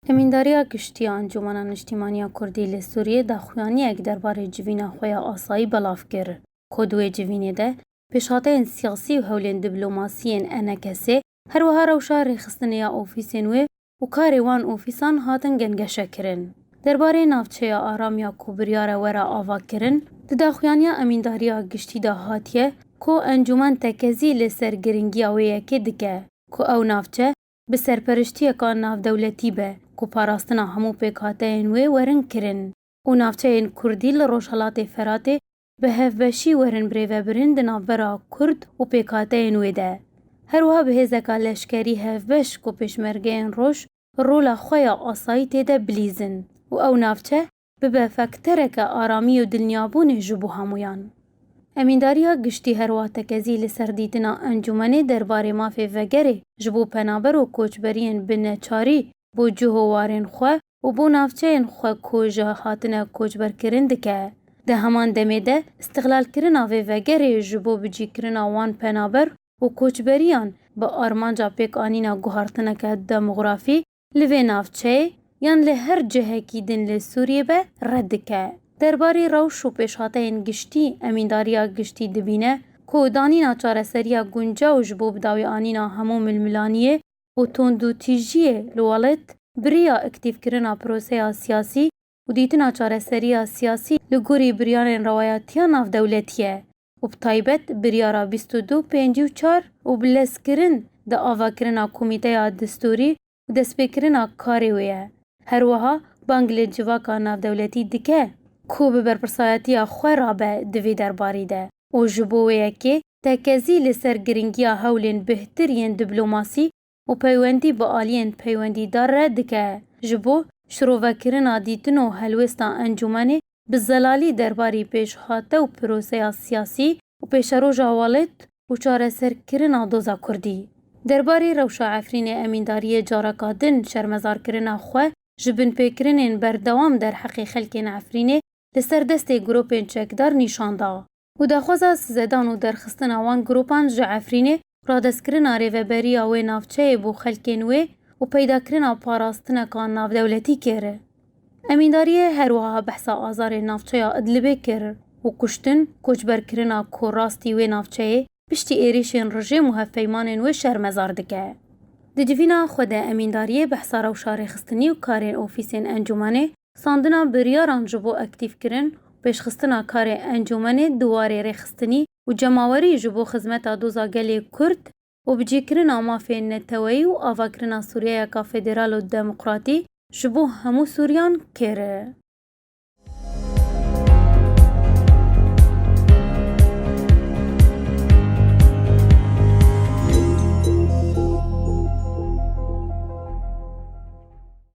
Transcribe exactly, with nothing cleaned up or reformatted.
Emîndariya Giştî ya Encûmena Niştîmaniya Kurdî li Sûriyê daxuyaniyek derbarê civîna xwe ya asayî belav kir, ku di wê civînê de pêşhateyên siyasî û hewlên diplomasî yên ENKSê, her wiha rewşa rêxistinê ya ofîsên wê û karê wan ofîsan hatin gengeşekirin. Derbarê navçeya aram ya ku biryar e were avakirin, di daxuyaniya Emîndariya Giştî de hatiye ku encûmen tekezî li ser giringiya wê yekê dike, ku ew navçe bi serperiştiyeka navdewletî be, ku parastina hemû pêkhateyên wê werin kirin û navçeyên kurdî li Rojhelatê Feratê bi hevbeşî werin birêvebirin di navbera kurd û pêkhateyên wê de. Her wiha bi hêzeka leşkerî hevbeş ku pêşmergeyên roj rola xwe ya asayî tê de bilîzin û ew navçe bibe faktoreke aramî û dilniyabûnê ji bo hemûyan. Emîndariya Giştî her wiha tekezî li ser dîtina encûmenê derbarê mafê vegerê ji bo penaber û koçberiyên bi neçarî bo cih û warên xwe û bo navçeyên xwe ku ji hatine koçberkirin dike. Di heman demê de, îstixlalkirina vê vegerê ji bo bicîkirina wan penaber û koçberiyan bi armanca pêkanîna guhartineke demografî li vê navçeyê yan li her cihekî din li Sûriyê be red dike. Derbarê rewş û pêşhateyên giştî, Emîndariya Giştî dibîne ku danîna çareseriya guncaw ji bo bidawîanîna hemû milmilaniyê û tundûtîjiyê li welat bi riya aktîfkirina proseya siyasî û dîtina çareseriya siyasî li gorî biryarên rewayetiya navdewletî ye û bi taybet biryara bîst û du pêncî û çar û bilezkirin di avakirina Komîteya Distûrî û destpêkirina karê wê ye. Her wiha bang li civaka navdewletî dike ku bi berpirsayetiya xwe rabe di vê derbarî de û ji bo wê yekê tekezî li ser giringiya hewlên bihtir yên diplomasî û peywendî bi aliyên peywendîdar re dike, ji bo şirovekirina dîtin û helwêsta encûmenê bi zelalî derbarî pêşhate û proseya siyasî û pêşeroja welat û çareserkirina doza kurdî. Derbarê rewşa Efrînê, Emîndariyê careka din şermezarkirina xwe ji binpêkirinên berdewam derheqê xelkên Efrînê li ser destê grûpên çekdar nîşan da û daxwaza sizedan û derxistina wan grûpan ji Efrînê, radestkirina rêveberiya wê navçeyê bo xelkên wê û peydakirina parastineka navdewletî kir. Emîndariyê her wiha behsa azarê navçeya Idlibê kir û kuştin, koçberkirina ku rastî wê navçeyê piştî êrîşên rejîm û hevpeymanên wê şermezar dike. Di civîna xwe de Emîndariyê behsa rewşa rêxistinî û karên ofîsên encûmenê, standina biryaran ji bo aktîfkirin û pêşxistina karê encûmenê di warê rêxistinî û cemawerî ji bo xizmeta doza gelê Kurd û bicîkirina mafên neteweyî û avakirina Sûriyeyeka federal û demokratî ji bo hemû Sûriyan kir.